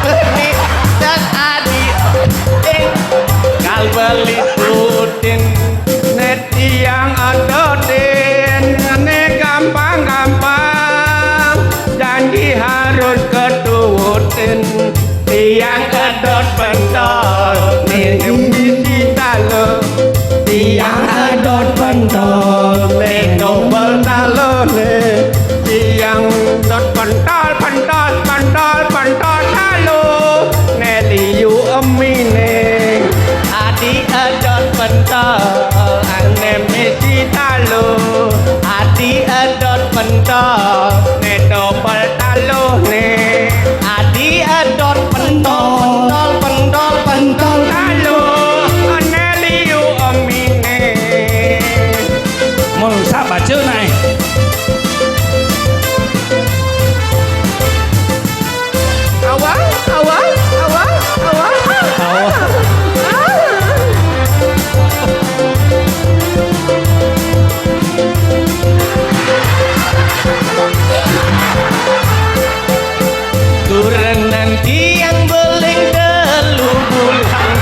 beli dan adi, eh, kal beli pudin. Tiang adotin, ane gampang-gampang, janji harus keturutin. Tiang adot pentol, minum biji talu. Tiang adot pentol, minum bel talu ne. Tiang adot pentol, pentol, pentol, pentol talu. Neliu emine. Adi edot pentol, ane misi talu. Adi edot pentol, ne dobel talu ne. Adi edot pentol, pentol, pentol, pentol talu. Ane liu emine. Mul sak baca nae. Awal, awal, awal, awal. Awal. Kurenan tiang beling telu bulan,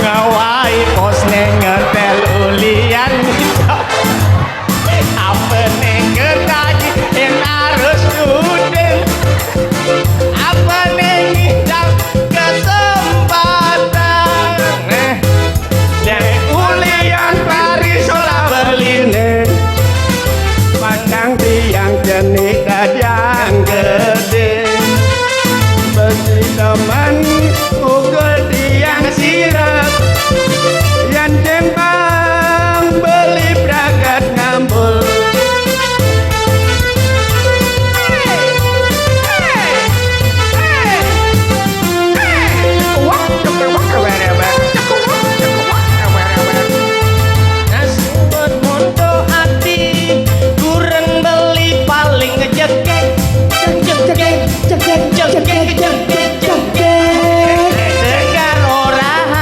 ngawai pos neng ngetel ulian. Apa ning ketaji en harus duding? Apa ning ngidam kesempatan? Eh, dan ulian pari sola beline. Pandang tiang jenik kajang gede. Besi temen pukul tiang sirep. Yan jembang beli bragat ngambul. Nasibut monto ati, kurang beli paling jegek, jegek, jegek, jegek, jegek, jegek. Dengar orang,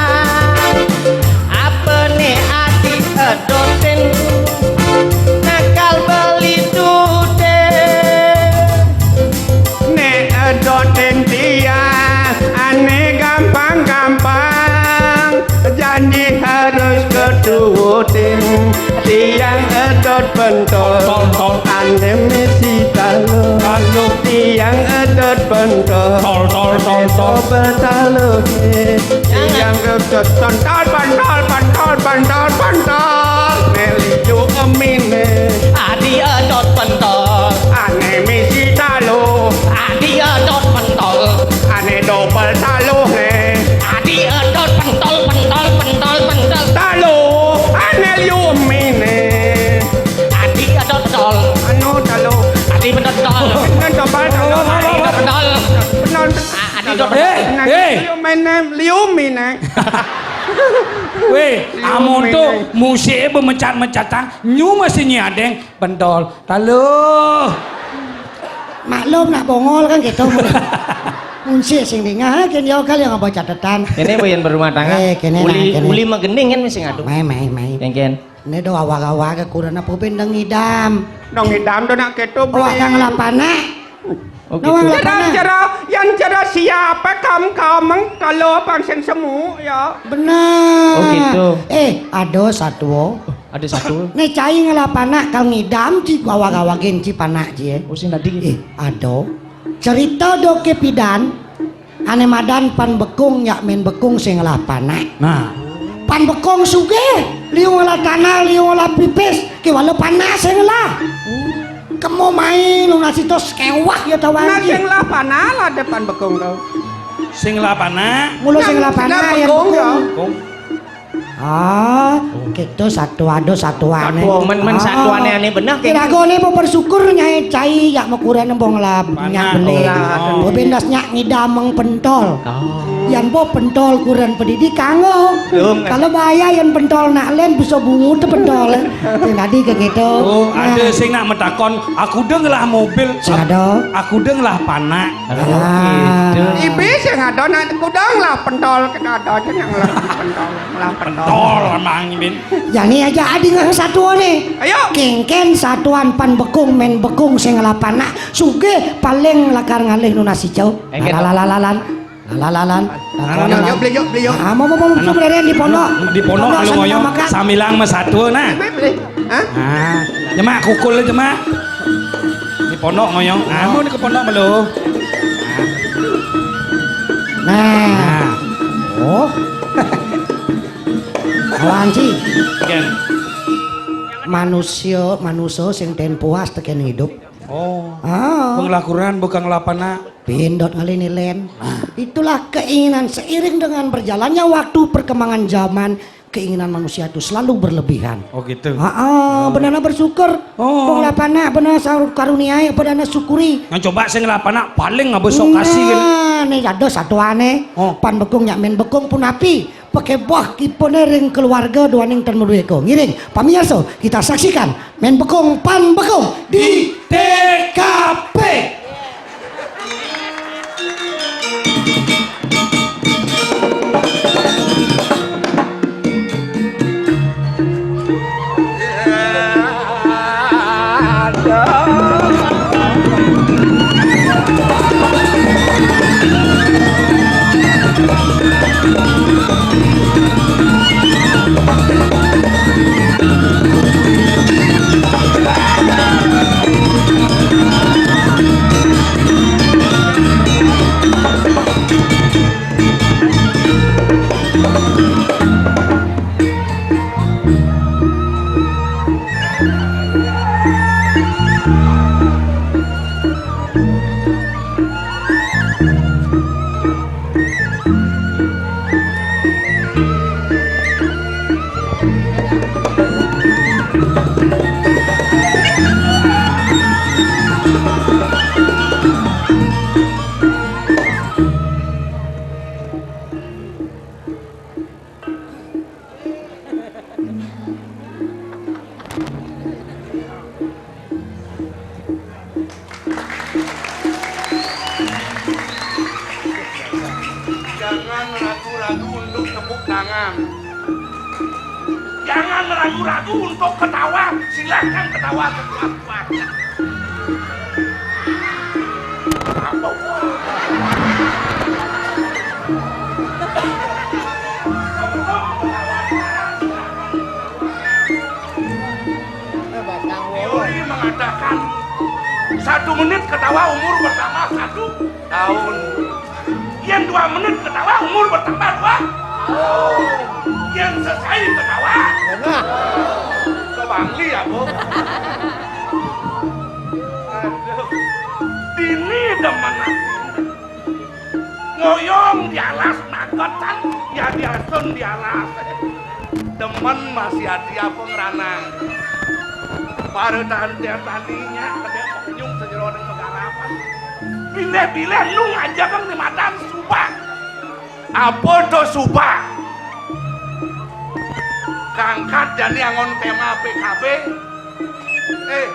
apa ne ati edoten, nakal beli dute. Nek edoten tiang, ane gampang-gampang, janji harus keturutin. Tiang edot pentol, tol, tol, ane misi talu. Talu. Tiang edot pentol, tol, tol, tol, tol, betalu. Tiang edot pentol, pentol, pentol, pentol, pentol. Meliu emine. Adi edot pentol. Ane misi talu. Adi edot pentol. Ane dobel talu ne. Adi edot pentol, pentol, pentol, pentol. Talu. Ane liu emine. Adi edot pentol. Anu talu. Adi pentol pentol. Ane dobel talu. Adi edot pentol. Pentol. Ah, adi edot pentol. Eh, eh. Liu emine, liu emine. Weh, amonto musike bemecat-mecatan, nyu masih nyadeng pentol. Talu. Maklum nak Bongol kan gitu. Musik sing dingah, kene yo kali ngaba catetan. Ini bagian berumah tangga. Eh, kene uli, nah, kene. Uli magening kan mesti ngadu. Mai, mai, mai. Kengken. Ini do awak-awak ke kurang apa ben dang idam. Dang idam do nak keto. Awak kang lapana. Oh, gitu. Nawang lapana. Jero, jero, yan jero siapa kam kameng kalau pang sing semu ya. Bener. Oh, gitu. Eh, ada satu. Ada satu. Nek cai ngelapana kal ngidam ci gawa-gawa gen ci panak ci, eh. Oh, sing tadi gitu. Eh, ada. Cerita do ke pidan, ane madan pan bekung yak men bekung sing ngelapana. Nah. Pan bekung sugih, liu ngelah tanah, liu ngelah pipis, ki wala panak sing ngelah. Kemo mai lunasi tos kewah ya tawang. Nah, ki. Sing ngelah panah lah depan bekung kau. Sing ngelah panah. Mula sing ngelah panah ya bekung, bekung. Ya. Bekung. Ah, kita satuan do satuane. Satuan. Men, men satuane ane bener, kira-kira ne bersyukur nyai cai yak makuren embong lah nyak beli. Oh. Bebendas nyak ngidam meng pentol. Oh. Yan bo pentol kuren pedidi kanggo. Kalau bahaya yan pentol nak len bisa bungut tu pentol. Sing tadi ke gitu. Oh, ada sing nak metakon, aku deng lah mobil. Sing ada. Aku deng lah panak. Ah. Ibi sing ada nak kudang lah pentol kita ada aja yang lah pentol, lah pentol. Pentol emang Ibi. Ya ni aja adi ngan satuan ni. Ayo. Kengken satuan pan bekung men bekung sing lah panak. Suge paling lakar ngalih nunas icau. Kengken. Lalalalan. Lalalalan. Ayo, beli, yuk, beli, yuk. Ah, mau, mau, mau, mau, berada di pondok. Di pondok kalau ngoyong sambilang sama satu nah. Beli, beli. Hah? Ah, jemak kukul jemak. Di pondok ngoyong. Ah, mau ni ke pondok belum? Nah. Oh. Lawan ci. Gen. Manusia, manusia sing ten puas teken hidup. Oh. Ah. Penglakuran bukan lapana. Pindot ngalih ni len. Itulah keinginan seiring dengan berjalannya waktu, perkembangan zaman, keinginan manusia itu selalu berlebihan. Oh gitu. Heeh, benana bersyukur. Oh. Wong lapana benana sarut karuniai, benana syukuri. Ngan coba sing lapana paling ngabesok kasih kan. Nah, ni ada satuane. Oh. Pan bekung nyak men bekung pun api. Pakai bah kipone ring keluarga duaning ten medueko. Ngiring, pamirsa, kita saksikan men bekung pan bekung di T K P. Jangan ragu-ragu untuk tepuk tangan. Jangan ragu-ragu untuk ketawa. Silahkan ketawa sekuat-kuatnya. Apa? Teori mengatakan satu menit ketawa umur bertambah satu tahun. Yang dua menit ketawa umur bertambah dua tahun. Yang selesai ketawa ke Bangli ya, Bu. Aduh. Dini demen aku. Ngoyong di alas, nagetan ya diasun di alas. Demen masih ati apa ngranang. Para tante taninya kedek pekenyung sejeroning megarapan. Bilih-bilih nung aja kang ni madan subak. Apa to subak? Kangkat jani angon tema P K B. Eh,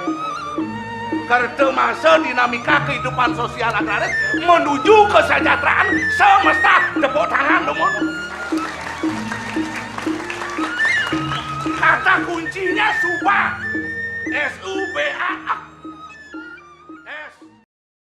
kereta masa dinamika kehidupan sosial agraris menuju kesejahteraan semesta. Tepuk tangan, dumun. Kata kuncinya subak. S U B A.